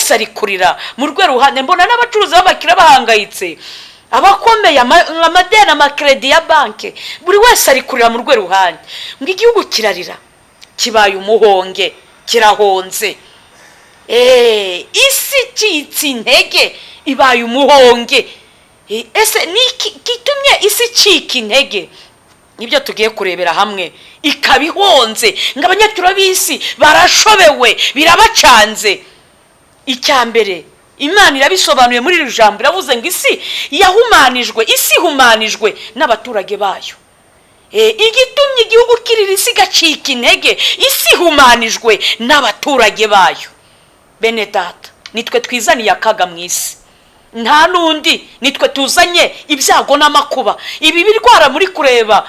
Wese ari kurira mu rwego ruhande. Mbona n'abacuruzi b'abakiriya bahangayitse, abakomeye, amadeni, amakredi ya banki, buri wese ari kurira mu rwego ruhande. Ngo igihugu kirarira, kibaye umuhonge, kirahonze. Isi icitse intege, ibaye umuhonge. Ese ni iki gitumye isi icika intege? Nibyo tugiye kurebera hamwe. Ikaba ihonze, ngo abanyatura b'isi barashobewe, birabacanze. Icya mbere, Imana irabisobanuye muri iri jambo, iravuze ngo isi yahumanijwe, isi ihumanijwe n'abaturage bayo. Igitumye igihugu kirira, isi igacika intege, isi ihumanijwe n'abaturage bayo. Bene data, nitwe twizaniye akaga mu isi, nta n'undi. Nitwe tuzanye ibyago n'amakuba. Ibi birwara muri kureba,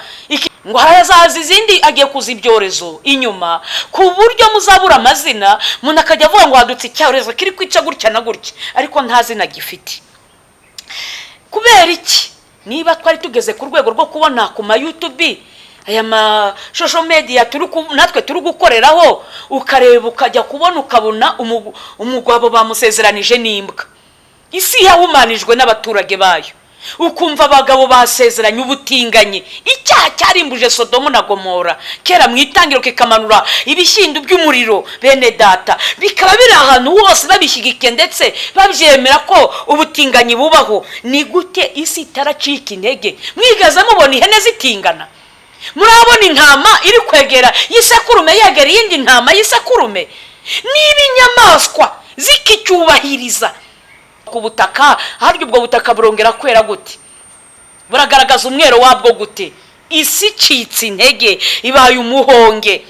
ngo hazaza izindi, agiye kuza ibyorezo inyuma ku buryo muzabura amazina. Umuntu akajya avuga ngo hadutse icyorezo kiri kwica gutya na gutya, ariko nta zina gifite. Kubera iki? Niba twari tugeze ku rwego rwo kubona ku ma YouTube, aya ma social media natwe turi gukoreraho, ukareba, ukajya kubona ukabona umugabo bamusezeranije n'imbwa. Isi yahumanijwe n'abaturage bayo. Ukumva abagabo basezeranye ubutinganyi, icyaha cyarimbuje Sodomu na Gomora kera mu itangiro, kikamanura ibishyimbo by'umuriro. Bene data, bikaba biri ahantu hose, babishyigikiye ndetse babyemera ko ubutinganyi bubaho. Ni gute isi itaracika intege? Mwigeze mubona ihene zitingana? Murabona intama iri kwegera y'isekurume, yegera iyindi ntama y'isekurume? Niba inyamaswa zikicyubahiriza ku butaka, harya ubwo butaka burongera kwera gute? Buragaragaza umwero wabwo gute? Isi icitse intege, ibaye umuhonge.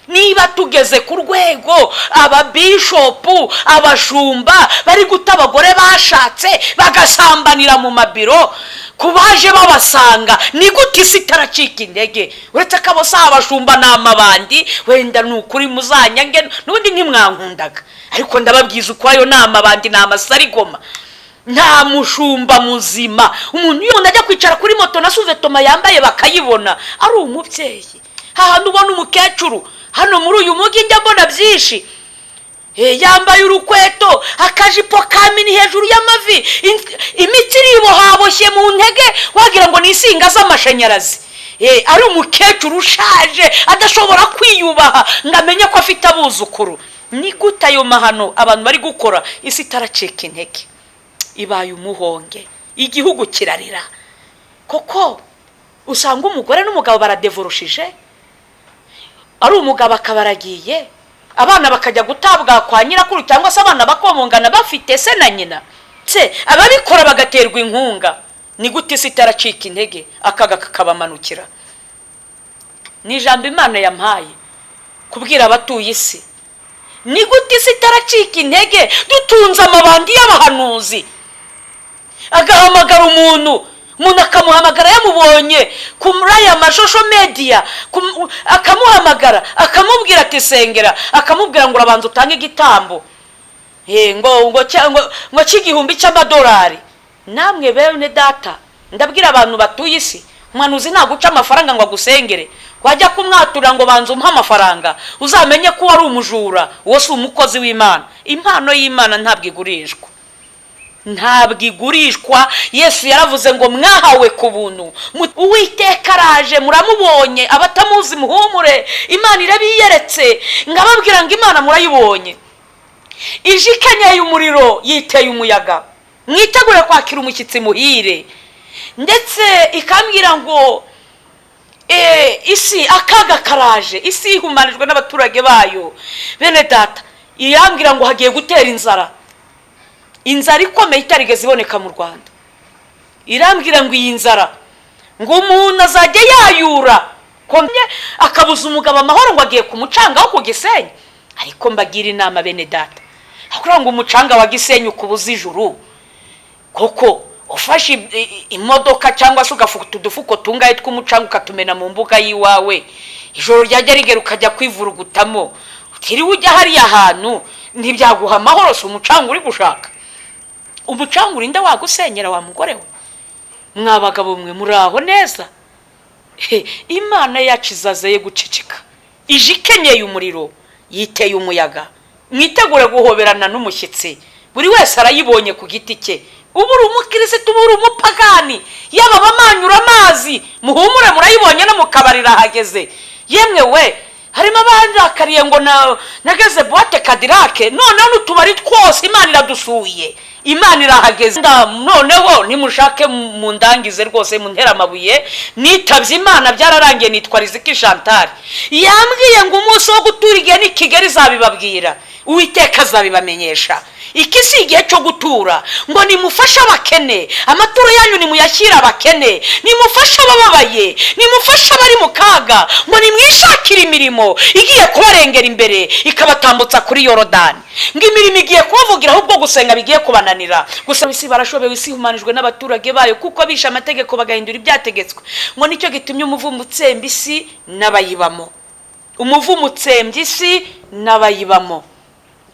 Niba tugeze ku rwego ababishopu, abashumba bari guta abagore bashatse, bagasambanira mu mabiro ku baje babasanga, ni gute isi itaracika intege? Uretse ko abo si abashumba, ni amabandi. Wenda ni ukuri muzanyange, n'ubundi ntimwankundaga, ariko ndababwiza ukwayo, ni amabandi, ni amasarigoma, nta mushumba muzima. Umuntu iyo umuntu ajya kwicara kuri moto na sous-vêtement yambaye bakayibona, ari umubyeyi, hahandi ubona umukecuru hano muri uyu mujyi njya mbona byinshi, yambaye urukweto, akajipo ka mini hejuru y'amavi, imitsi iribohaboshye mu ntege, wagira ngo ni insinga z'amashanyarazi. Ari umukecuru ushaje, adashobora kwiyubaha ngo amenye ko afite abuzukuru. Ni gute ayo mahano abantu bari gukora, isi itaracika intege, ibaye umuhonge? Igihugu kirarira koko. Usanga umugore n'umugabo baradevorushije, ari umugabo akaba aragiye, abana bakajya gutabwa kwa nyirakuru, cyangwa se abana bakomongana bafite se na nyina se, ababikora bagaterwa inkunga. Ni gute isi itaracika intege, akaga kakabamanukira? Ni ijambo Imana yampaye kubwira abatuye isi. Ni gute isi itaracika intege, dutunze amabandi y'abahanuzi, agahamagara umuntu, umuntu akamuhamagara yamubonye kuri aya ma social media, akamuhamagara akamubwira ati "Sengera", akamubwira ngo "Urabanza utange igitambo ngo cy'igihumbi cy'amadolari". Namwe bene data, ndabwira abantu batuye isi, umuhanuzi ntaguca amafaranga ngo agusengere. Wajya kumwaturira ngo "Banza umuhe amafaranga", uzamenye ko wari umujura. Uwo si umukozi w'Imana. Impano y'Imana ntabwo igurishwa, ntabwo igurishwa. Yesu yaravuze ngo "Mwahawe ku buntu". Uwiteka araje, muramubonye. Abatamuzi muhumure, Imana irabiyeretse. Ngababwira ngo Imana murayibonye, ije ikenyeye umuriro, yiteye umuyaga. Mwitegure kwakira umushyitsi muhire. Ndetse ikambwira ngo isi, akaga karaje, isi ihumanijwe n'abaturage bayo. Bene data, irambwira ngo hagiye gutera inzara, inzara ikomeye itarigeze iboneka mu Rwanda. Irambwira ngo iyi nzara, ngo umuntu azajya yayura akabuza umugabo amahoro, ngo agiye ku mucanga wo ku Gisenyi. Ariko mbagira inama, bene data, kugira ngo umucanga wa Gisenyi ukubuze ijuru koko, ufashe imodoka cyangwa se ugafata udufuko tungahe tw'umucanga, ukatumena mu mbuga y'iwawe, ijoro ryajya rigera ukajya kwivurugutamo utiriwe ujya hariya hantu, ntibyaguha amahoro? Si umucanga uri gushaka? Umucanga urinda wagusenyera, wa mugore we? Mwa bagabo mwe, muri aho neza? Imana yacu izaza ye guceceka, ije ikenyeye umuriro, yiteye umuyaga. Mwitegure guhoberana n'umushyitsi. Buri wese arayibonye ku giti cye. Uba uri umukirisitu, uba uri umupagani, yaba abamanyura amazi, muhumure, murayibonye, no mu kabari irahageze. Yemwe we, harimo abandakariye ngo nageze boîte Cadillac. Noneho n'utubari twose Imana iradusuye, Imana irahageze. Noneho nimushake mundangize rwose, muntere amabuye, nitabye Imana, byararangiye. Nitwa Riziki Chantal. Yambwiye ngo umunsi wo gutura igihe ni Kigali, izabibabwira, Uwiteka azabibamenyesha. Iki si igihe cyo gutura, ngo nimufashe abakene, amaturo yanyu nimuyashyire abakene, nimufashe abababaye, nimufashe abari mu kaga, ngo nimwishakire imirimo igiye kubarengera imbere ikabatambutsa kuri Yorodani. Ngo imirimo igiye kubavugira, ahubwo gusenga bigiye kubananira. Gusa isi barashobewe, isi ihumanijwe n'abaturage bayo, kuko bishe amategeko bagahindura ibyategetswe. Ngo nicyo gitumye umuvumo utsemba isi n'abayibamo, umuvumo utsembye isi n'abayibamo,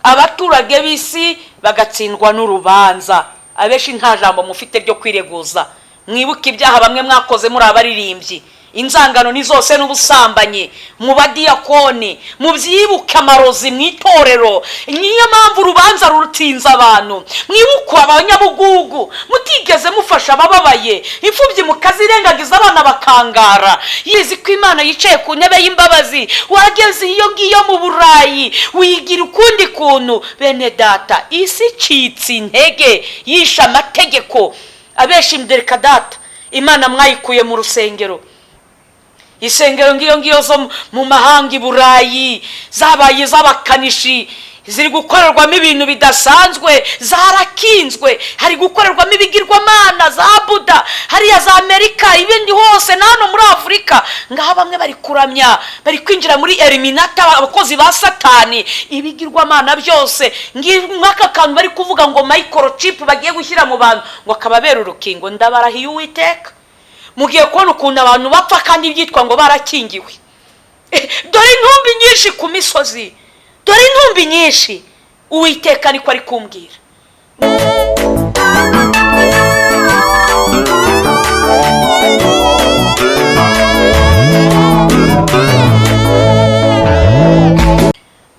abaturage b'isi bagatsindwa n'urubanza. Abenshi nta jambo mufite ryo kwireguza. Mwibuke ibyaha bamwe mwakoze muri abaririmbyi, inzangano ni zose n'ubusambanyi mu badiyakoni, mubyibuke, amarozi mu itorero. Niyo mpamvu urubanza rutsinze abantu. Mwibuke abanyabugugu mutigeze mufasha, abababaye, imfubyi mukazirengagiza, abana bakangara. Yizi ko Imana yicaye ku ntebe y'imbabazi. Wageze iyo ngiyo mu Burayi, wigira ukundi kuntu. Bene data, isi icitse intege, yishe amategeko. Abenshi, reka data, Imana mwayikuye mu rusengero. Isengero ngiyo ngiyo zo mu mahanga i Burayi zabaye iz'abakanishi, ziri gukorerwamo ibintu bidasanzwe, zarakinzwe, hari gukorerwamo ibigirwamana za Buda hariya za Amerika, ibindi hose, na hano muri Afurika. Ngaho bamwe bari kuramya, bari kwinjira muri Illuminati, abakozi ba Satani, ibigirwamana byose. Nk'aka kantu bari kuvuga ngo microchip bagiye gushyira mu bantu ngo akababera urukingo, ndabarahiye Uwiteka, mugiye kubona ukuntu abantu bapfa kandi byitwa ngo barakingiwe. Dore intumbi nyinshi ku misozi, dore intumbi nyinshi. Uwiteka niko ari kumbwira.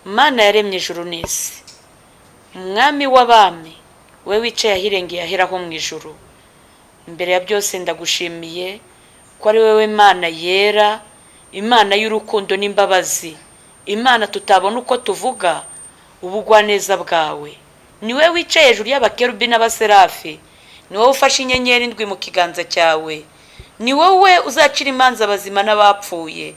Mana yaremye ijuru n'isi, Umwami w'abami, we wicaye ahirengeye aheraho mu ijuru, imbere ya byose ndagushimiye ko ari wowe Mana yera, Imana y'urukundo n'imbabazi, Imana tutabona uko tuvuga ubugwaneza bwawe. Ni wowe wicaye hejuru y'abakerubi n'abaserafi, ni wowe ufashe inyenyeri indwi mu kiganza cyawe, ni wowe uzacira imanza abazima n'abapfuye.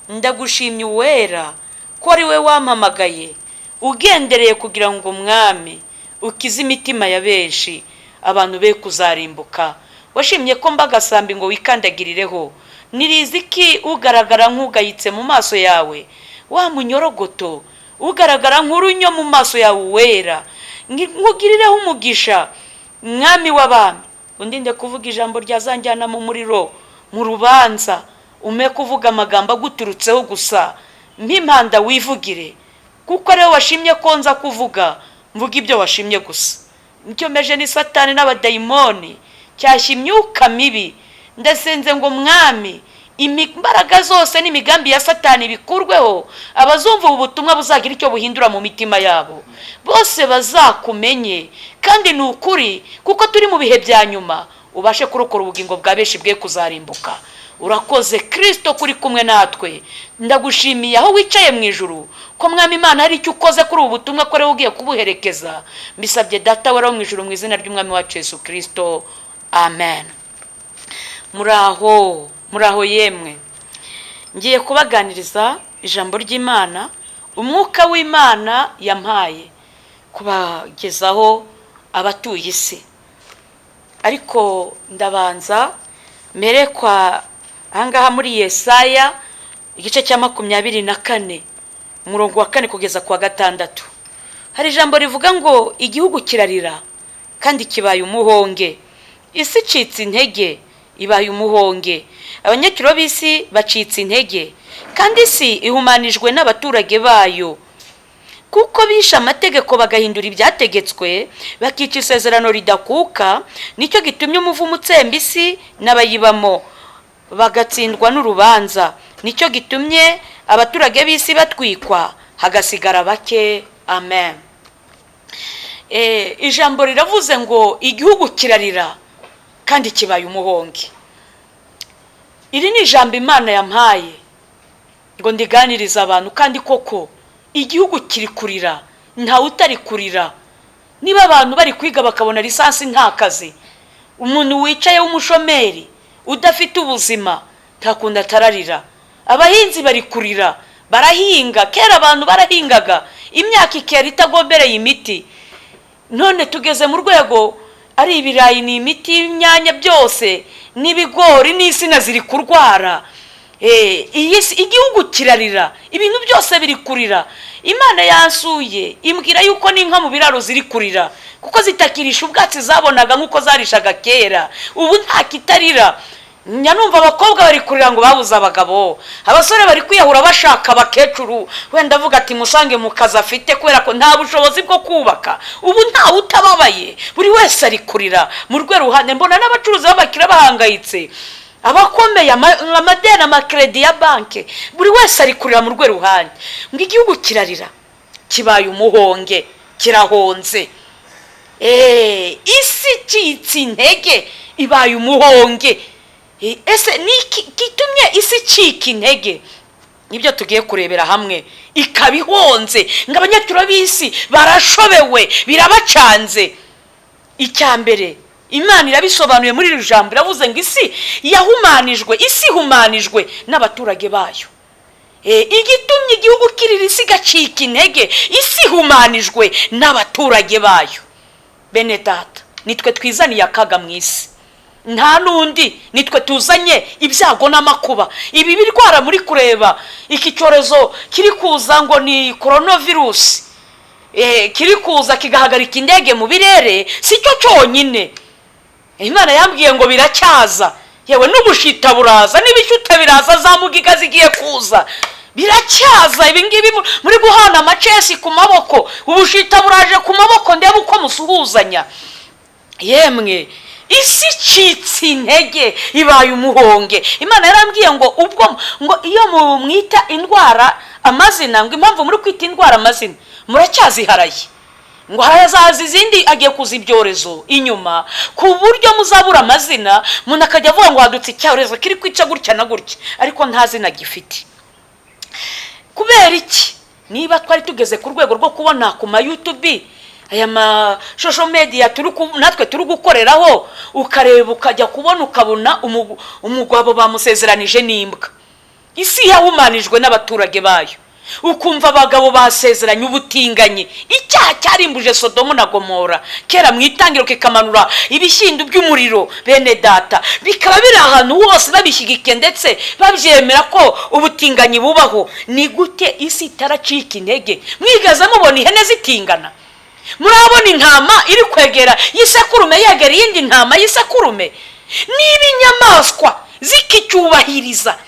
Ndagushimye Uwera ko ari we wampamagaye ugendereye kugira ngo, Mwami, ukize imitima ya benshi, abantu be kuzarimbuka. Washimye ko mbagasambi ngo wikandagirireho. Niriziki ugaragara nk'ugayitse mu maso yawe, wa munyorogoto ugaragara nk'urunyo mu maso yawe. Uwera, nkugirireho umugisha, Mwami w'abami. Undinde kuvuga ijambo ryazanjyana mu muriro mu rubanza, ume kuvuga amagambo aguturutseho gusa. Mpimpanda wivugire, kuko ariwe washimye ko nza kuvuga, mvuga ibyo washimye gusa. Nicyo meje ni Satani n'abadayimoni, cyashya imyuka mibi. Ndasenze ngo, Mwami, imbaraga zose n'imigambi ya Satani bikurweho. Abazumva ubu butumwa buzagira icyo buhindura mu mitima yabo, bose bazakumenye. Kandi ni ukuri, kuko turi mu bihe bya nyuma, ubashe kurokora ubugingo bwa benshi bwe kuzarimbuka. Urakoze Kirisito kuri kumwe natwe. Ndagushimiye aho wicaye mu ijuru ko, Mwami Imana, hari icyo ukoze kuri ubu butumwa, ko ariwe ugiye kubuherekeza. Mbisabye Data wari mu ijuru mu izina ry'Umwami wacu Yesu Kirisito, amen. Muraho, muraho yemwe. Ngiye kubaganiriza ijambo ry'Imana Umwuka w'Imana yampaye kubagezaho abatuye isi. Ariko ndabanza mbere kwa ahangaha muri Yesaya igice cya 24, umurongo wa 4 kugeza ku wa 6, hari ijambo rivuga ngo: "Igihugu kirarira kandi kibaye umuhonge, isi icitse intege, ibaye umuhonge, abanyakiro b'isi bacitse intege, kandi isi ihumanijwe n'abaturage bayo, kuko bishe amategeko bagahindura ibyategetswe, bakica isezerano ridakuka. Nicyo gitumye umuvumo utsemba isi n'abayibamo, bagatsindwa n'urubanza. Nicyo gitumye abaturage b'isi batwikwa, hagasigara bake." Amen. Ijambo riravuze ngo igihugu kirarira kandi kibaye umuhonge. Iri ni ijambo Imana yampaye ngo ndiganirize abantu, kandi koko igihugu kiri kurira, ntawe utari kurira. Niba abantu bari kwiga bakabona lisansi nta kazi, umuntu wicaye w'umushomeri udafite ubuzima ntakunda atararira. Abahinzi bari kurira, barahinga. Kera abantu barahingaga imyaka ikera itagombereye imiti, none tugeze mu rwego ari ibirayi ni imiti, imyanya byose n'ibigori n'insina ziri kurwara. Iyi si igihugu kirarira, ibintu byose biri kurira. Imana yansuye imbwira yuko n'inka mu biraro ziri kurira kuko zitakirisha ubwatsi zabonaga nk'uko zarishaga kera. Ubu nta kitarira. Njya numva abakobwa bari kurira ngo babuze abagabo, abasore bari kwiyahura bashaka abakecuru, wenda avuga ati musange mu kazi afite kubera ko nta bushobozi bwo kubaka. Ubu ntawe utababaye, buri wese ari kurira mu rwego ruhande. Mbona n'abacuruzi b'abakiriya bahangayitse, abakomeye, amadeni, amakredi ya banki, buri wese ari kurira mu rwego ruhande. Ngo igihugu kirarira, kibaye umuhonge, kirahonze. Isi icitse intege, ibaye umuhonge. Ese ni iki gitumye isi icika intege? Nibyo tugiye kurebera hamwe. Ikaba ihonze, ngo abanyatura b'isi barashobewe, birabacanze. Icya mbere Imana irabisobanuye muri iri jambo, iravuze ngo isi yahumanijwe, isi ihumanijwe n'abaturage bayo. Igitumye igihugu kirira, isi igacika intege, isi ihumanijwe n'abaturage bayo. Bene data, nitwe twizaniye akaga mu isi, nta n'undi, nitwe tuzanye ibyago n'amakuba. Ibi birwara muri kureba, iki cyorezo kiri kuza ngo ni coronavirus, kiri kuza kigahagarika indege mu birere, si cyo cyonyine. Imana yambwiye ngo biracyaza, yewe n'ubushita buraza, n'ibishyute biraza, za mugiga zigiye kuza, biracyaza. Ibi ngibi muri guhana amacesi ku maboko, ubushita buraje ku maboko, ndebe uko musuhuzanya. Yemwe, isi icitse intege, ibaye umuhonge. Imana yarambwiye ngo ubwo ngo iyo mwita indwara amazina, ngo impamvu muri kwita indwara amazina muracyaziharaye, ngo harazaza izindi, agiye kuza ibyorezo inyuma ku buryo muzabura amazina, umuntu akajya avuga ngo hadutse icyorezo kiri kwica gutya na gutya, ariko nta zina gifite. Kubera iki? Niba twari tugeze ku rwego rwo kubona ku ma YouTube, aya ma social media natwe turi gukoreraho, ukareba ukajya kubona ukabona umugabo bamusezeranije n'imbwa. Isi yahumanijwe n'abaturage bayo. Ukumva abagabo basezeranye ubutinganyi, icyaha cyarimbuje Sodomu na Gomora kera mu itangiro, kikamanura ibishyimbo by'umuriro. Bene data, bikaba biri ahantu hose babishyigikiye, ndetse babyemera ko ubutinganyi bubaho. Ni gute isi itaracika intege? Mwigeze mubona ihene zitingana? Murabona intama iri kwegera y'isekurume, yegera iyindi ntama y'isekurume? Niba inyamaswa zikicyubahiriza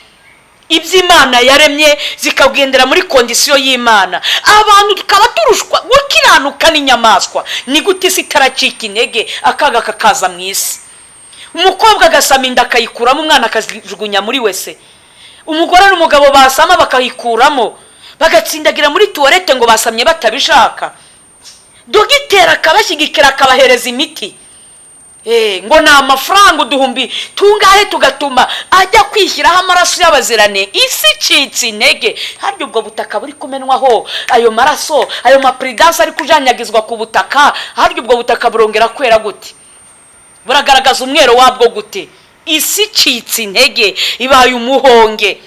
ibyo Imana yaremye, zikagendera muri condition y'Imana, abantu tukaba turushwa gukiranuka n'inyamaswa, ni gute isi itaracika intege, akaga kakaza mu isi? Umukobwa agasama inda akayikuramo, umwana akajugunya muri WC. Umugore n'umugabo basama bakayikuramo, bagatsindagira muri toilette ngo basamye batabishaka. Dogiteri akabashyigikira, akabahereza imiti, ngo ni amafaranga uduhumbi tungahe, tugatuma ajya kwishyiraho amaraso y'abazirane. Isi icitse intege. Harya ubwo butaka buri kumenwaho ayo maraso, ayo mapuridanse ari kujanyagizwa ku butaka, harya ubwo butaka burongera kwera gute? Buragaragaza umwero wabwo gute? Isi icitse intege, ibaye umuhonge.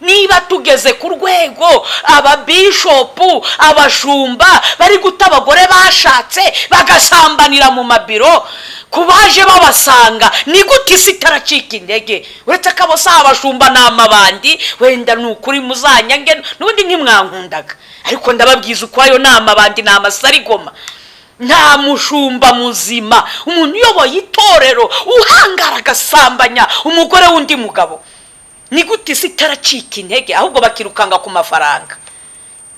Niba tugeze ku rwego ababishopu, abashumba bari guta abagore bashatse bagasambanira mu mabiro ku baje babasanga, ni gute isi itaracika intege? Uretse ko abo si abashumba, ni amabandi. Wenda ni ukuri muzanyange, n'ubundi ntimwankundaga, ariko ndababwiza ukwayo, ni amabandi, ni amasarigoma. Nta mushumba muzima, umuntu uyoboye itorero uhangara agasambanya umugore w'undi mugabo. Ni gute isi itaracika intege, ahubwo bakirukanga ku mafaranga?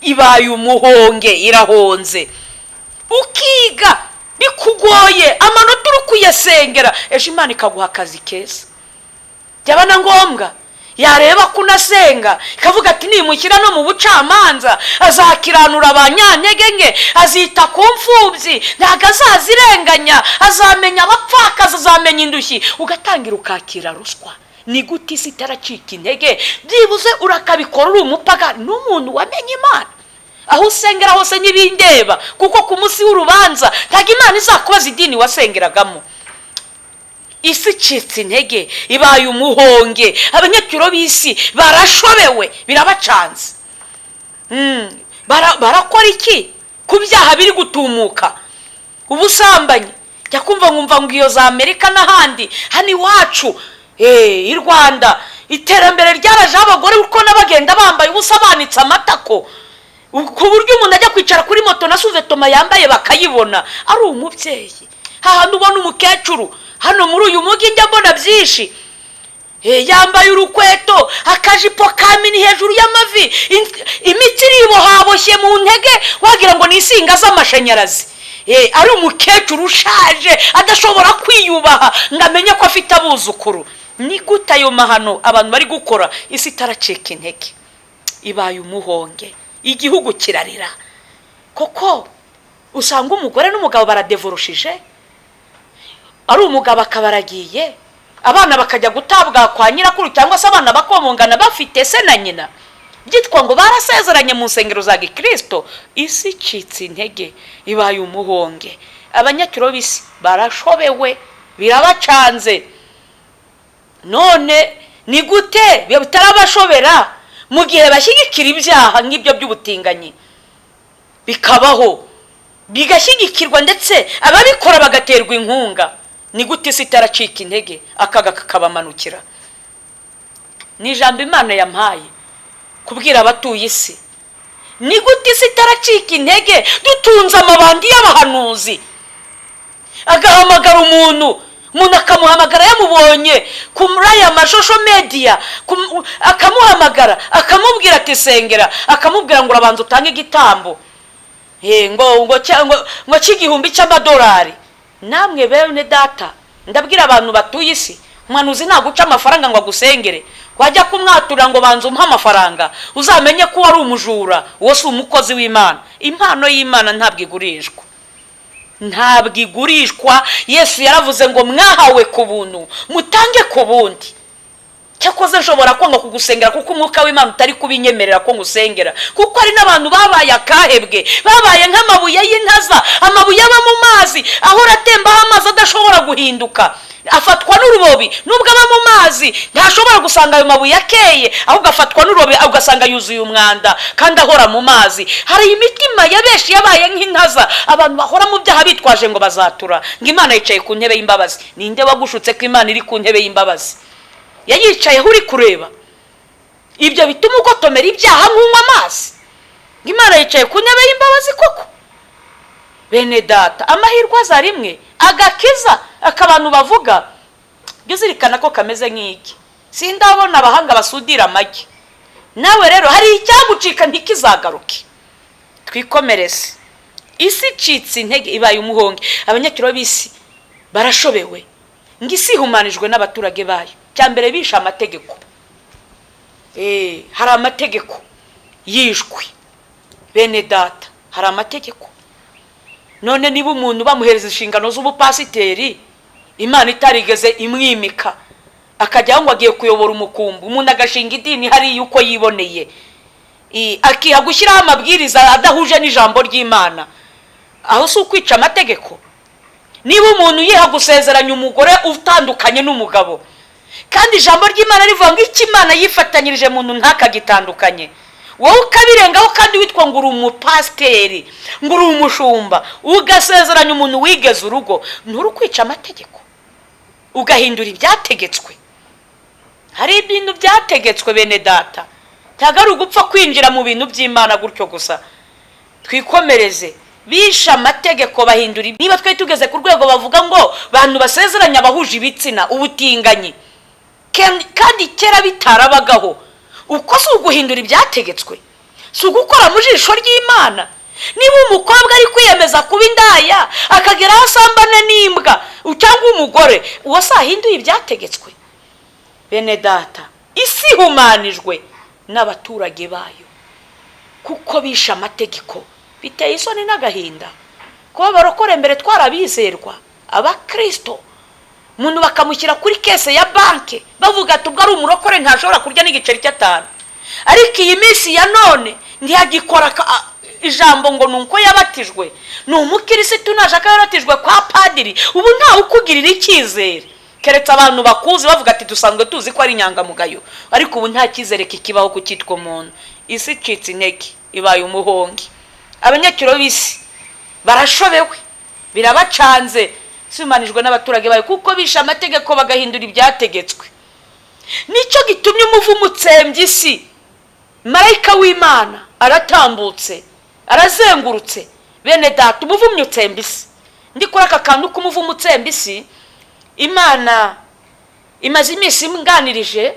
Ibaye umuhonge, irahonze. Ukiga bikugoye, amanota uri kuyasengera, ejo Imana ikaguha akazi keza, byaba na ngombwa. Yareba ko unasenga ikavuga ati: "Nimushyira no mu bucamanza azakiranura abanyantege nke, azita ku mfubyi, ntabwo azazirenganya, azamenya abapfakazi, azamenya indushyi." Ugatangira ukakira ruswa. Ni gute isi itaracika intege? Byibuze urakabikora uri umupagani n'umuntu wamenye Imana. Aho usengera hose ntibindeba, kuko ku munsi w'urubanza ntabwo Imana izakubaza idini wasengeragamo. Isi icitse intege, ibaye umuhonge. Abanyaturo b'isi barashobewe, birabacanze. Barakora iki ku byaha biri gutumuka? Ubusambanyi, jya kumva nkumva ngo iyo za Amerika n'ahandi, hano iwacu i Rwanda iterambere ryaraje, abagore uko n'abagenda bambaye ubusa, banitse amatako, ku buryo umuntu ajya kwicara kuri moto na sous-vêtement yambaye bakayibona, ari umubyeyi. Hahandi ubona umukecuru hano muri uyu mujyi, njya mbona byinshi, yambaye urukweto, akajipo ka mini hejuru y'amavi, imitsi iribohaboshye mu ntege, wagira ngo ni insinga z'amashanyarazi. Ari umukecuru ushaje, adashobora kwiyubaha ngo amenye ko afite abuzukuru. Ni gute ayo mahano abantu bari gukora isi itaracika intege, ibaye umuhonge? Igihugu kirarira koko. Usanga umugore n'umugabo baradevorushije, ari umugabo akaba aragiye, abana bakajya gutabwa kwa nyirakuru, cyangwa se abana bakomongana bafite se na nyina, byitwa ngo barasezeranye mu nsengero za gikirisito. Isi icitse intege, ibaye umuhonge. Abanyakiro b'isi barashobewe, birabacanze. None ni gute bitarabashobera mu gihe bashyigikira ibyaha nk'ibyo by'ubutinganyi, bikabaho, bigashyigikirwa, ndetse ababikora bagaterwa inkunga? Ni gute isi itaracika intege, akaga kakabamanukira? Ni ijambo Imana yampaye kubwira abatuye isi. Ni gute isi itaracika intege dutunze amabandi y'abahanuzi? Agahamagara umuntu, umuntu akamuhamagara yamubonye kuri aya ma social media, akamuhamagara akamubwira ati: "Sengera." Akamubwira ngo: "Urabanza utange igitambo ngo cy'igihumbi cy'amadolari." Namwe bene data, ndabwira abantu batuye isi, umuhanuzi ntaguca amafaranga ngo agusengere. Wajya kumwaturira ngo: "Banza umuhe amafaranga," uzamenye ko wari umujura. Uwo si umukozi w'Imana. Impano y'Imana ntabwo igurishwa, ntabwo igurishwa. Yesu yaravuze ngo: "Mwahawe ku buntu, mutange ku bundi." Cyakoze nshobora kwanga kugusengera kuko umwuka w'Imana utari kubinyemerera ko ngusengera, kuko hari n'abantu babaye akahebwe, babaye nk'amabuye y'intaza, amabuye aba mu mazi, ahora atembaho amazi, adashobora guhinduka, afatwa n'urubobi. Nubwo aba mu mazi, ntashobora gusanga ayo mabuye akeye, ahubwo afatwa n'urubobi, ugasanga yuzuye umwanda kandi ahora mu mazi. Hari imitima ya benshi yabaye nk'intaza, abantu bahora mu byaha bitwaje ngo bazatura, ngo Imana yicaye ku ntebe y'imbabazi. Ninde wagushutse ko Imana iri ku ntebe y'imbabazi? Yayicayeho uri kureba. Ibyo bituma ugotomera ibyaha nk'unywa amazi, ngo Imana yicaye ku ntebe y'imbabazi koko. Bene data, amahirwe aza rimwe. Agakiza akabantu bavuga, jya uzirikana ko kameze nk'iki. Sindabona abahanga basudira amagi. Nawe rero hari icyagucika ntikizagaruke. Twikomereze. Isi icitse intege, ibaye umuhonge. Abanyakiro b'isi barashobewe, ngo isi ihumanijwe n'abaturage bayo. Cya mbere, bishe amategeko. Hari amategeko yishwe, bene data, hari amategeko. None niba umuntu bamuhereza inshingano z'ubupasiteri, Imana itarigeze imwimika, akajyaho ngo agiye kuyobora umukumbi, umuntu agashinga idini hariya uko yiboneye, akiha gushyiraho amabwiriza adahuje n'ijambo ry'Imana, aho si ukwica amategeko? Niba umuntu yiha gusezeranya umugore utandukanye n'umugabo, kandi ijambo ry'Imana rivuga ngo icyo Imana yifatanyirije muntu ntakagitandukanye, wowe ukabirengaho, kandi witwa ngo uri umupasiteri, ngo uri umushumba, ugasezeranya umuntu wigeze urugo, nturi kwica amategeko, ugahindura ibyategetswe? Hari ibintu byategetswe, bene data. Ntabwo ari ugupfa kwinjira mu bintu by'Imana gutyo gusa. Twikomereze. Bishe amategeko, bahindura. Niba twari tugeze ku rwego bavuga ngo bantu basezeranya abahuje ibitsina, ubutinganyi, kandi kera bitarabagaho, uko si uguhindura ibyategetswe? Si ugukora mu jisho ry'Imana? Niba umukobwa ari kwiyemeza kuba indaya, akagera aho asambana n'imbwa, cyangwa umugore, uwo si ahinduye ibyategetswe, bene data? Isi ihumanijwe n'abaturage bayo kuko bishe amategeko. Biteye isoni n'agahinda kuba abarokore mbere twarabizerwa, abakirisito, umuntu bakamushyira kuri caisse ya banki, bavuga ati ubwo ari umurokore ntashobora kurya n'igiceri cy'atanu. Ariko iyi minsi ya none ntiyagikora ijambo ngo ni uko yabatijwe, ni umukirisitu, nashaka yabatijwe kwa padiri. Ubu ntawe ukugirira icyizere keretse abantu bakuzi, bavuga ati dusanzwe tuzi ko ari inyangamugayo. Ariko ubu nta cyizere kikibaho ku cyitwa umuntu. Isi icitse intege, ibaye umuhongi. Abanyakiro b'isi barashobewe, birabacanze. Simanijwe n'abaturage bayo kuko bishe amategeko, bagahindura ibyategetswe. Nicyo gitumye umuvumo utsembye isi. Marayika w'Imana aratambutse, arazengurutse. Bene data, umuvumyi utsemba isi. Ndi kuri aka kantu k'umuvumo utsemba isi. Imana imaze iminsi imganirije.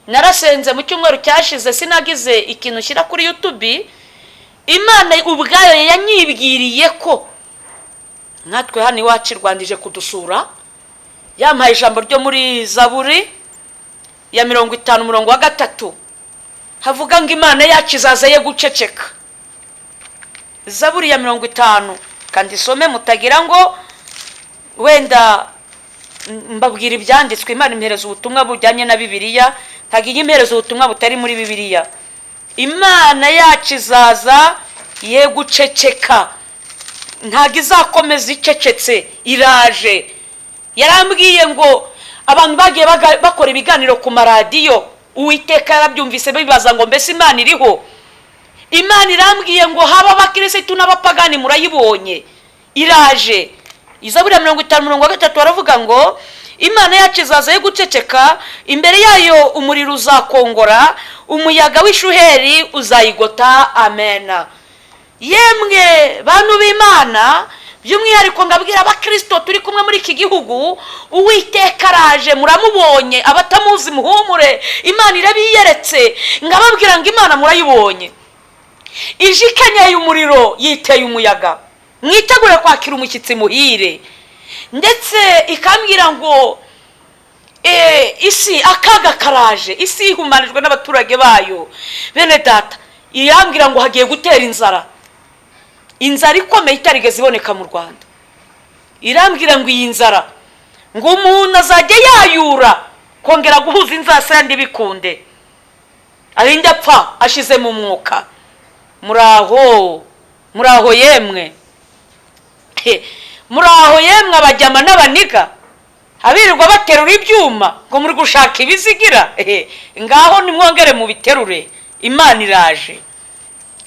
Narasenze mu cyumweru cyashize, sinagize ikintu nshyira kuri YouTube. Imana ubwayo yanyibwiriye ko natwe hano iwacu i Rwanda ije kudusura. Yampaye ijambo ryo muri Zaburi ya 50, umurongo wa 3, havuga ngo Imana yacu izaza ye guceceka. Zaburi ya 50, kandi isome mutagira ngo wenda mbabwira ibyanditswe. Imana impereza ubutumwa bujyanye na Bibiliya, ntabwo ijya impereza ubutumwa butari muri Bibiliya. Imana yacu izaza ye guceceka, ntabwo izakomeza icecetse, iraje. Yarambwiye ngo abantu bagiye bakora ibiganiro ku maradiyo, Uwiteka yarabyumvise, bibaza ngo mbese Imana iriho? Imana irambwiye ngo haba abakirisitu n'abapagani, murayibonye, iraje. Izaburi ya 50, umurongo wa 3, baravuga ngo Imana yacu izaza yo guceceka, imbere yayo umuriro uzakongora, umuyaga w'ishuheri uzayigota. Amena. Yemwe bantu b'Imana, by'umwihariko ngabwira abakirisito turi kumwe muri iki gihugu, Uwiteka araje, muramubonye. Abatamuzi muhumure, Imana irabiyeretse. Ngababwira ngo Imana murayibonye, ije ikenyeye umuriro, yiteye umuyaga. Mwitegure kwakira umushyitsi muhire. Ndetse ikambwira ngo isi akaga karaje, isi ihumanijwe n'abaturage bayo. Bene data, irambwira ngo hagiye gutera inzara, inzara ikomeye itarigeze iboneka mu Rwanda. Irambwira ngo iyi nzara, ngo umuntu azajya yayura kongera guhuza inzasaya ntibikunde, arinde apfa ashize mu mwuka. Muraho, muraho yemwe, muraho yemwe abajyama n'abaniga, abirirwa baterura ibyuma ngo muri gushaka ibizigira. Ngaho nimwongere mubiterure, Imana iraje.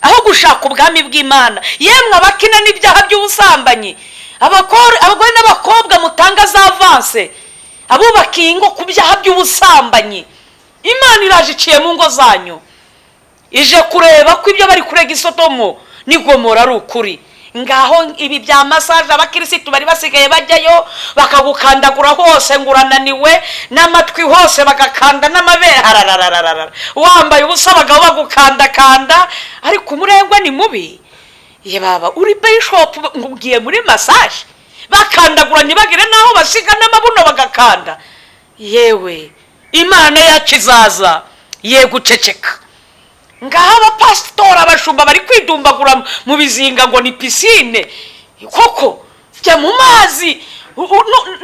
Aho gushaka ubwami bw'Imana, yemwe abakina n'ibyaha by'ubusambanyi, abagore n'abakobwa mutanga za avance, abubakiye ingo ku byaha by'ubusambanyi, Imana iraje, iciye mu ngo zanyu, ije kureba ko ibyo bari kurega Isodomo n'Igomora ari ukuri. Ngaho ibi bya massage, abakirisitu bari basigaye bajyayo, bakagukandagura hose ngo urananiwe, n'amatwi hose bagakanda, n'amabere hararararara, wambaye ubusa, abagabo bagukandakanda. Ariko umurengwa ni mubi. Ye baba uri bishop ngo ugiye muri massage, bakandagura ntibagire n'aho basiga, n'amabuno bagakanda. Yewe, Imana yacu izaza ye guceceka. Ngaho abapasitori, abashumba bari kwidumbagura mu bizinga ngo ni piscine. Koko jya mu mazi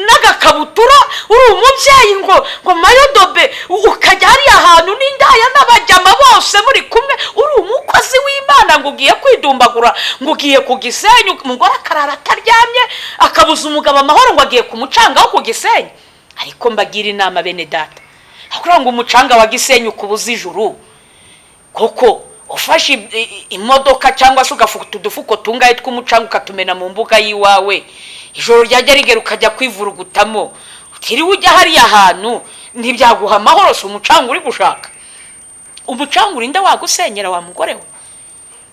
n'agakabutura, uri umubyeyi, ngo maillot de bain, ukajya hariya hantu n'indaya n'abajyama bose muri kumwe, uri umukozi w'Imana, ngo ugiye kwidumbagura, ngo ugiye ku Gisenyi. Umugore akarara ataryamye, akabuza umugabo amahoro, ngo agiye ku mucanga wo ku Gisenyi. Ariko mbagira inama, bene data, kugira ngo umucanga wa Gisenyi ukubuze ijuru koko, ufashe imodoka cyangwa se ugafuta udufuko tungahe tw'umucanga, ukatumena mu mbuga y'iwawe, ijoro ryajya rigera ukajya kwivurugutamo, utiriwe ujya hariya hantu, ntibyaguha amahoro? Si umucanga uri gushaka? Umucanga urinda wagusenyera, wa mugore we?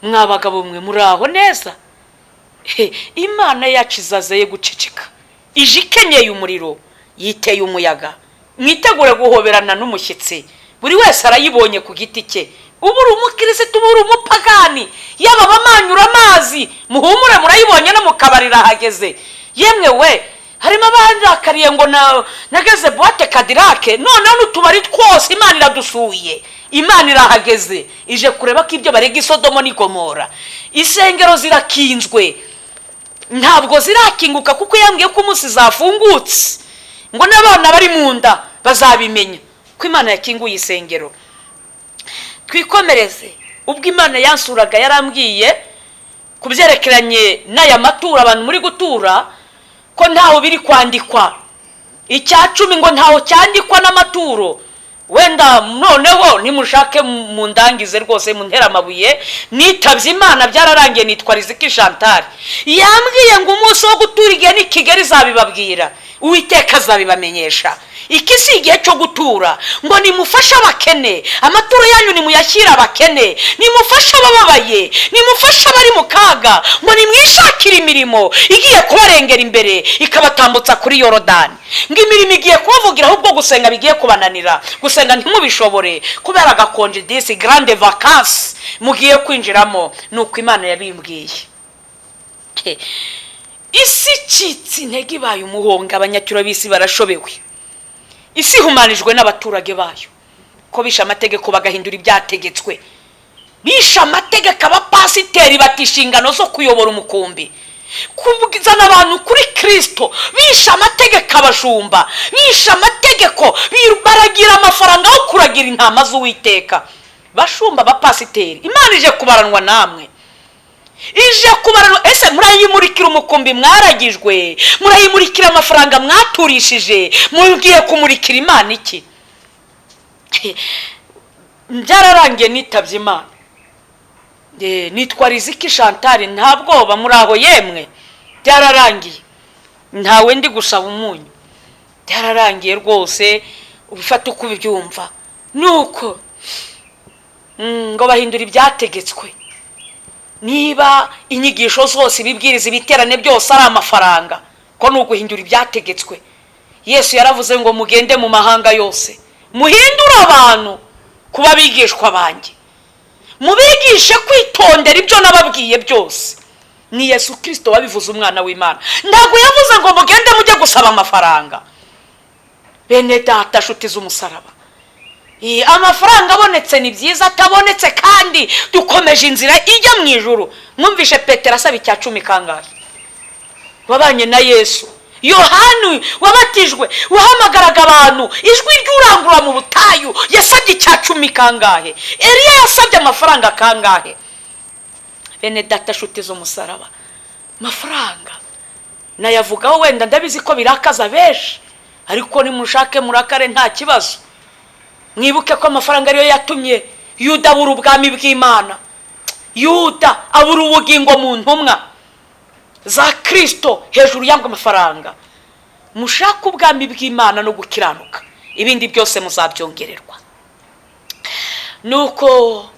Mwa bagabo mwe, muraho neza? Imana yacu izaza ye guceceka, ije ikenyeye umuriro, yiteye umuyaga. Mwitegure guhoberana n'umushyitsi. Buri wese arayibonye ku giti cye, uba uri umukirisitu, uba uri umupagani, yaba abamanyura amazi, muhumure, murayibonye, no mu kabari irahageze. Yemwe we, Harimo abanrakariye ngo nageze boîte Cadillac. Noneho n'utubari twose Imana iradusuye, Imana irahageze, ije kureba ko ibyo barega Isodomo n'Igomora. Insengero zirakinzwe, ntabwo zirakinguka, kuko yambwiye ko umunsi zafungutse ngo n'abana bari mu nda bazabimenya ko Imana yakinguye isengero. Twikomereze. Ubwo Imana yansuraga, yarambwiye ku byerekeranye n'aya maturo abantu muri gutura, ko ntaho biri kwandikwa icya cumi, ngo ntaho cyandikwa n'amaturo. Wenda noneho nimushake mundangize rwose, muntere amabuye, nitabye Imana, byararangiye. Nitwa Riziki Chantal. Yambwiye ngo umunsi wo gutura igihe ni Kigali izabibabwira, Uwiteka azabibamenyesha. Iki si igihe cyo gutura, ngo nimufashe abakene, amaturo yanyu nimuyashyire abakene, nimufashe abababaye, nimufashe abari mu kaga, ngo nimwishakire imirimo igiye kubarengera imbere ikabatambutsa kuri Yorodani. Ngo imirimo igiye kubavugira, ahubwo gusenga bigiye kubananira, gusenga ntimubishobore kubera agakonje disi grandes vacances mugiye kwinjiramo. Ni uko Imana yabimbwiye. Isi icitse intege, ibaye umuhonga, abanyacyuro b'isi barashobewe. Isi ihumanijwe n'abaturage bayo, ko bishe amategeko bagahindura ibyategetswe. Bishe amategeko, abapasiteri bata inshingano zo kuyobora umukumbi, kuzana abantu kuri Kirisito. Bishe amategeko, abashumba bishe amategeko, baragira amafaranga yo kuragira intama z'Uwiteka. Bashumba, abapasiteri, Imana ije kubaranwa namwe, ije kubaranwa. Ese murayimurikira umukumbi mwaragijwe? Murayimurikira amafaranga mwaturishije? Mugiye kumurikira Imana iki? Byararangiye, nitabye Imana. Nitwa Riziki Chantal, nta bwoba, muri aho yemwe. Byararangiye, ntawe ndi gusaba umunyu, byararangiye rwose, ubifata uko ubyumva. Nuko ngo bahindura ibyategetswe. Niba inyigisho zose, ibibwiriza, ibiterane byose ari amafaranga, ko ni uguhindura ibyategetswe. Yesu yaravuze ngo mugende mu mahanga yose, muhindure abantu kuba abigishwa banjye, mubigishe kwitondera ibyo nababwiye byose. Ni Yesu Kirisito wabivuze, umwana w'Imana. Ntabwo yavuze ngo mugende mujye gusaba amafaranga. Bene data, nshuti z'umusaraba, amafaranga abonetse ni byiza, atabonetse kandi dukomeje inzira ijya mu ijuru. Mwumvishe Petero asaba icya cumi kangahe? Wabanye na Yesu, Yohani wabatijwe, wahamagaraga abantu, ijwi ry'urangurura mu butayu, yasabye icya cumi kangahe? Eliya yasabye amafaranga kangahe? Bene data, nshuti z'umusaraba, amafaranga nayavugaho wenda ndabizi ko birakaza benshi, ariko nimushake murakare, nta kibazo. Mwibuke ko amafaranga ariyo yatumye Yuda abura ubwami bw'Imana, Yuda abura ubugingo mu ntumwa za Kirisito hejuru y'ayo mafaranga. Mushake ubwami bw'Imana no gukiranuka, ibindi byose muzabyongererwa. Nuko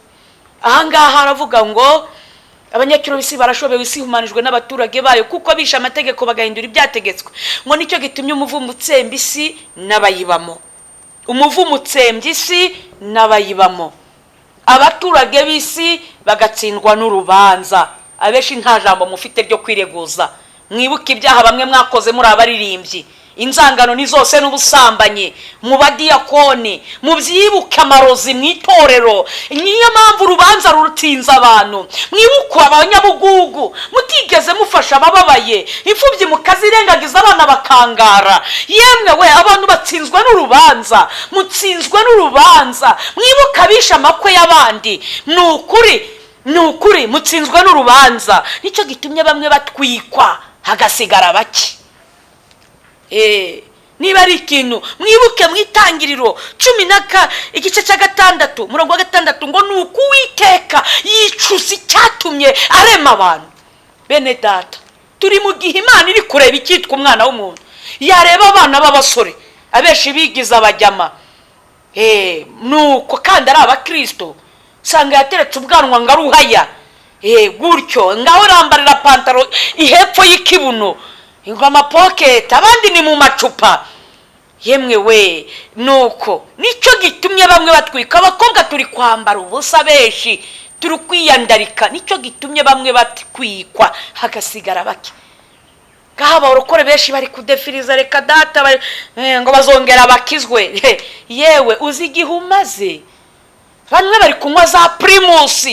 ahangaha aravuga ngo abanyacyuro b'isi barashobewe, isi ihumanijwe n'abaturage bayo, kuko bishe amategeko bagahindura ibyategetswe. Ngo nicyo gitumye umuvumo utsemba isi n'abayibamo, umuvumo utsembye isi n'abayibamo, abaturage b'isi bagatsindwa n'urubanza. Abenshi nta jambo mufite ryo kwireguza. Mwibuke ibyaha bamwe mwakoze muri abaririmbyi, inzangano ni zose n'ubusambanyi mu badiyakoni, mubyibuke, amarozi mu itorero. Niyo mpamvu urubanza rutsinze abantu. Mwibuke abanyabugugu, mutigeze mufasha abababaye, imfubyi mukazirengagiza, abana bakangara. Yemwe we, abantu batsinzwe n'urubanza, mutsinzwe n'urubanza. Mwibuke abishe amakwe y'abandi. Ni ukuri, ni ukuri, mutsinzwe n'urubanza. Nicyo gitumye bamwe batwikwa, hagasigara bake. Niba ari ikintu mwibuke, mu Itangiriro cumi na ka igice cya 6, umurongo wa 6, ngo ni uko Uwiteka yicuza icyatumye arema abantu. Bene data, turi mu gihe Imana iri kureba icyitwa umwana w'umuntu. Yareba abana b'abasore, abenshi bigize abajyama, nuko kandi ari abakirisito, usanga yateretse ubwanwa ngo aruhaya gutyo, ngaho rambarira pantaro ihepfo y'ikibuno, ngo amapoketi, abandi ni mu macupa. Yemwe we, nuko nicyo gitumye bamwe batwika. Abakobwa turi kwambara ubusa, benshi turi kwiyandarika, nicyo gitumye bamwe batwikwa, hagasigara bake. Ngaho abarokore benshi bari kudefiriza, reka data, ngo bazongera bakizwe. Yewe, uzi igihe umaze? Bamwe bari kunywa za Primus,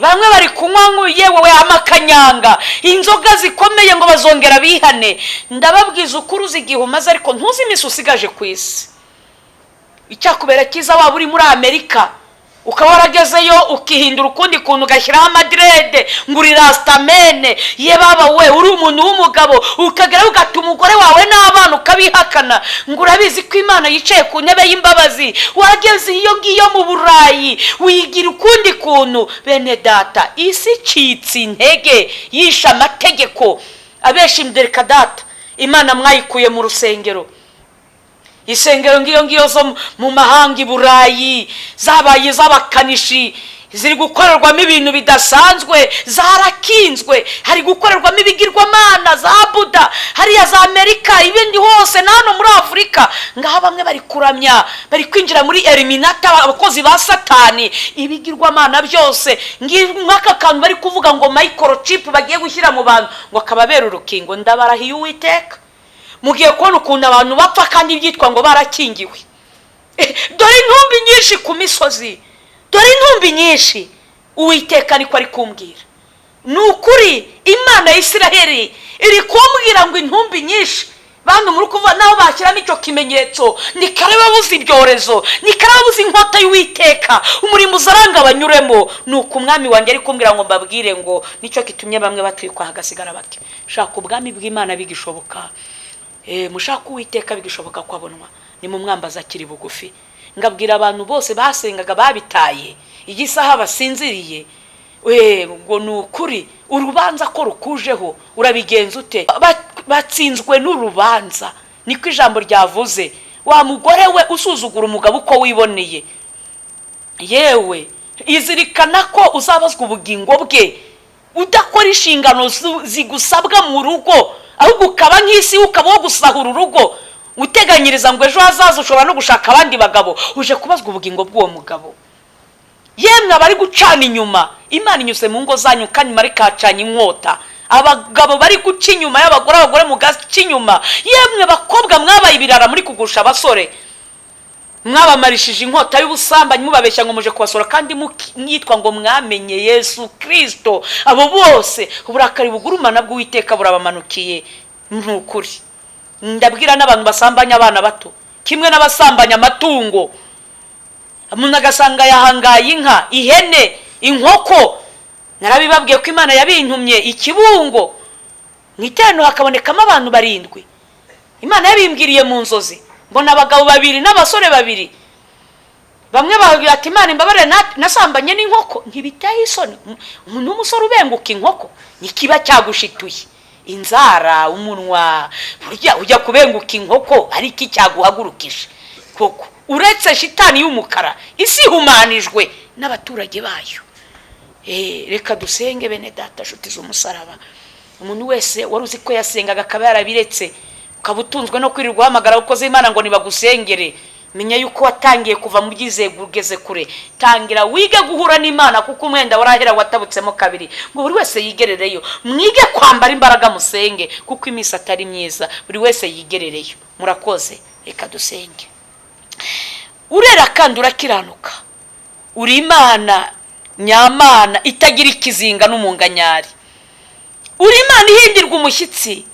bamwe bari kunywa, yewe we, amakanyanga, inzoga zikomeye, ngo bazongera bihane. Ndababwiza ukuri, uzi igihe umaze, ariko ntuzi iminsi usigaje ku isi. Icyakubera cyiza, waba uri muri Amerika, ukaba waragezeyo ukihindura ukundi kuntu, ugashyiraho amadreads ngo uri rastaman, ye baba we, uri umuntu w'umugabo, ukageraho ugata umugore wawe n'abana, ukabihakana ngo urabizi ko Imana yicaye ku ntebe y'imbabazi. Wageze iyo ngiyo mu Burayi, wigira ukundi kuntu. Bene data, isi icitse intege, yishe amategeko abesha imbere. Data, Imana mwayikuye mu rusengero. Isengero ngiyo ngiyo zo mu mahanga i Burayi zabaye iz'abakanishi, ziri gukorerwamo ibintu bidasanzwe, zarakinzwe, hari gukorerwamo ibigirwamana za Buda hariya za Amerika, ibindi hose, na hano muri Afurika. Ngaho bamwe bari kuramya, bari kwinjira muri Illuminati, abakozi ba Satani, ibigirwamana byose. Nk'aka kantu bari kuvuga ngo microchip bagiye gushyira mu bantu ngo akababera urukingo, ndabarahiye Uwiteka, mugiye kubona ukuntu abantu bapfa kandi byitwa ngo barakingiwe. Dore intumbi nyinshi ku misozi, dore intumbi nyinshi. Uwiteka niko ari kumbwira. Ni ukuri, Imana ya Isiraheli iri kumbwira ngo intumbi nyinshi. Bantu muri kuvuga, naho bashyiramo icyo kimenyetso, ni kare babuze ibyorezo, ni kare babuze inkota y'Uwiteka, umurimo uzaranga banyuremo. Ni uku Umwami wanjye ari kumbwira ngo mbabwire ngo nicyo gitumye bamwe batwikwa, hagasigara bake. Shaka ubwami bw'Imana bigishoboka, mushaka Uwiteka bigishoboka ko abonwa, ni mu mwambaza akiri bugufi. Ngabwira abantu bose basengaga babitaye, iyi saha basinziriye, ngo ni ukuri, urubanza ko rukujeho, urabigenza ute? Batsinzwe n'urubanza, niko ijambo ryavuze. Wa mugore we usuzugura umugabo uko wiboneye, yewe, izirikana ko uzabazwa ubugingo bwe. Udakora inshingano zigusabwa mu rugo, ahubwo ukaba nk'isi, ukaba wo gusahura urugo, uteganyiriza ngo ejo hazaza ushobora no gushaka abandi bagabo, uje kubazwa ubugingo bw'uwo mugabo. Yemwe abari gucana inyuma, Imana inyuze mu ngo zanyu kandi marikacanye inkota. Abagabo bari guca inyuma y'abagore, abagore mugaca inyuma, yemwe bakobwa mwabaye ibirara muri kugusha abasore, mwabamarishije inkota y'ubusambanyi, mubabeshya ngo muje kubasura kandi mwitwa ngo mwamenye Yesu Kirisito, abo bose uburakari bugurumana bw'Uwiteka burabamanukiye. Ni ukuri, ndabwira n'abantu basambanya abana bato kimwe n'abasambanya amatungo. Umuntu agasanga yahangaye inka, ihene, inkoko. Narabibabwiye ko Imana yabintumye Ikibungo, mu iteraniro hakabonekamo abantu barindwi. Imana yabimbwiriye mu nzozi, mbona abagabo babiri n'abasore babiri. Bamwe babwira ati: "Imana imbabarire, nasambanye n'inkoko." Ntibiteye isoni umuntu w'umusore ubenguka inkoko? Nikiba cyagushituye inzara, umunwa, burya ujya kubenguka inkoko, ariko icyaguhagurukije koko, uretse shitani y'umukara. Isi ihumanijwe n'abaturage bayo. Reka dusenge, bene data, nshuti z'umusaraba. Umuntu wese wari uzi ko yasengaga akaba yarabiretse, ukaba utunzwe no kwirirwa uhamagara abakozi b'Imana ngo nibagusengere, menya yuko watangiye kuva mu byizego ugeze kure. Tangira wige guhura n'Imana, kuko umwenda warahera watabutsemo kabiri. Ngo buri wese yigerereyo, mwige kwambara imbaraga, musenge kuko iminsi atari myiza. Buri wese yigerereyo. Murakoze, reka dusenge. Urera kandi urakiranuka, uri Imana nyamana itagira ikizinga n'umunganyari, uri Imana ihindirwa umushyitsi,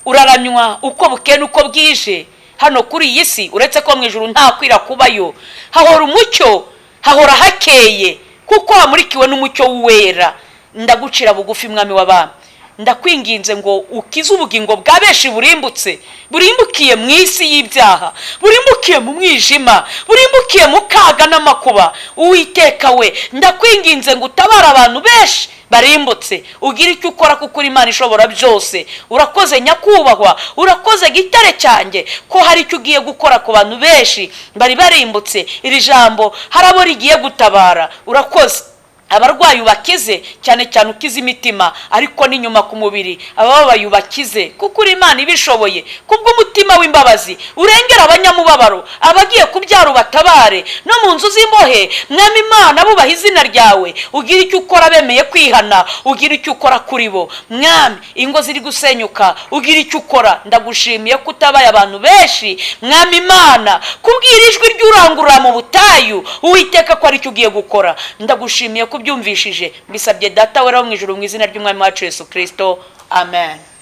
uraramywa uko bukeye n'uko bwije hano kuri iyi si. Uretse ko mu ijuru nta kwira kubayo, hahora umucyo, hahora hakeye kuko hamurikiwe n'umucyo w'Uwera. Ndagucira bugufi, Mwami w'abami, ndakwinginze ngo ukize ubugingo bwa benshi burimbutse, burimbukiye mu isi y'ibyaha, burimbukiye mu mwijima, burimbukiye mu kaga n'amakuba. Uwiteka we, ndakwinginze ngo utabare abantu benshi barimbutse, ugire icyo ukora kuko uri Imana ishobora byose. Urakoze Nyakubahwa, urakoze Gitare cyanjye, ko hari icyo ugiye gukora ku bantu benshi bari barimbutse. Iri jambo hari abo rigiye gutabara. Urakoze. Abarwayi ubakize, cyane cyane ukize imitima, ariko n'inyuma ku mubiri abababaye ubakize, kuko uri Imana ibishoboye. Kubw'umutima w'imbabazi urengera abanyamubabaro, abagiye kubyara ubatabare, no mu nzu z'imbohe. Mwami Imana, bubaha izina ryawe, ugira icyo ukora. Bemeye kwihana, ugira icyo ukora kuri bo. Mwami, ingo ziri gusenyuka, ugira icyo ukora. Ndagushimiye ko utabaye abantu benshi. Mwami Imana, kubwira ijwi ry'urangurura mu butayu, Uwiteka, ko aricyo ugiye gukora. Ndagushimiye ko ubyumvishije. Mbisabye Data wera wo mu ijuru, mu izina ry'Umwami wacu Yesu Kirisito, amen.